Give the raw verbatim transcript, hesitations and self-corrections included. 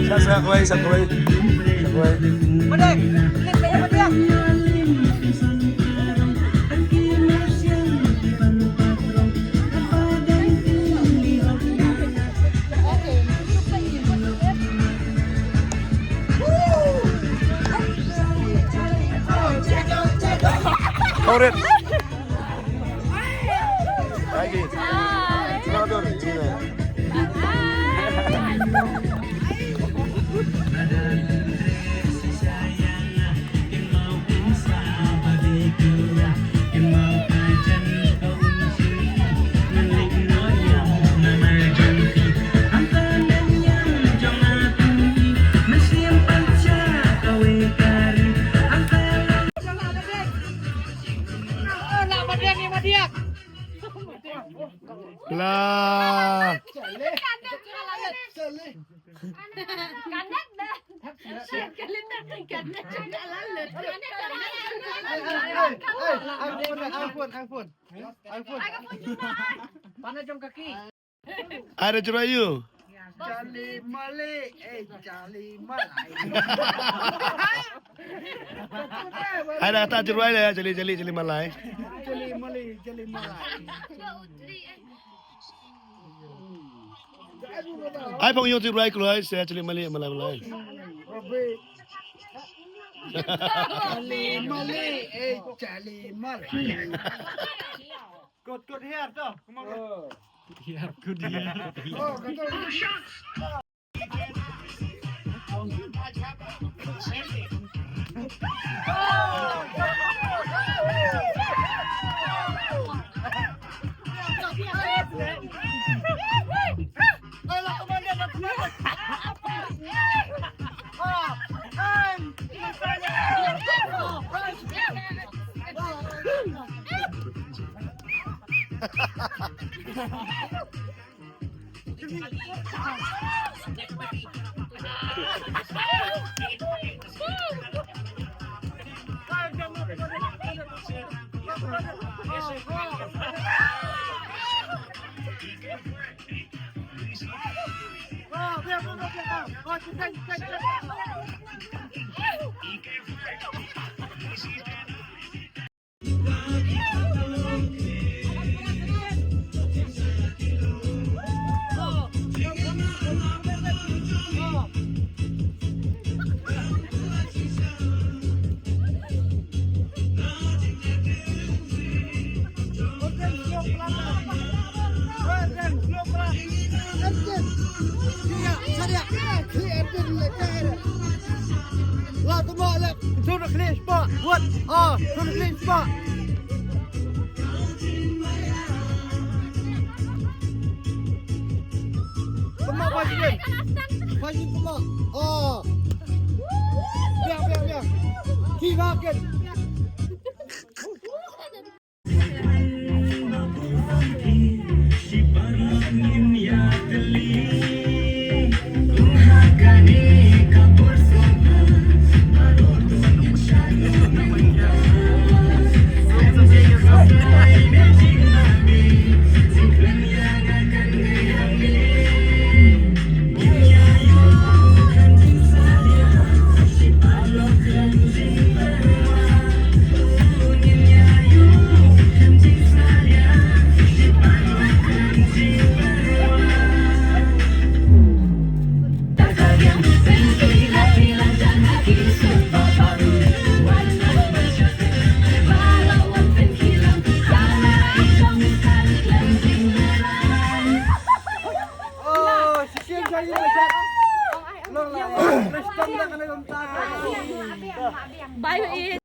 Sa, sa kawei, sa kawei. Sa kawei. Kau rit. Lagi. Kenapa tu? Bla. Kanet dah. Kanet dah. Kanet dah. Kanet dah. Ai, ai, ai, iPhone, iPhone, iPhone. iPhone. Pana jong kaki. Ada juroi ïa u. Jali mali, eh, jali malai. Ada ta juroi le, jali, jali, jali malai. Jali mali, jali malai. Ai pong ïa u juroi kloi, se jali mali, malai, malai. Jali mali, eh, jali malai. Kut, kut hiar to. Come on. Hiar, kut hiar. Oh, kut. Spot, what? Oh, to the clean spot. Come on, boys, again. Boys, come on. Oh. Biang, biang, biang. Keep rocking. Oh, shisien jai jai jai. Long la. Terus tong dah kena lontar. Bye, Ui.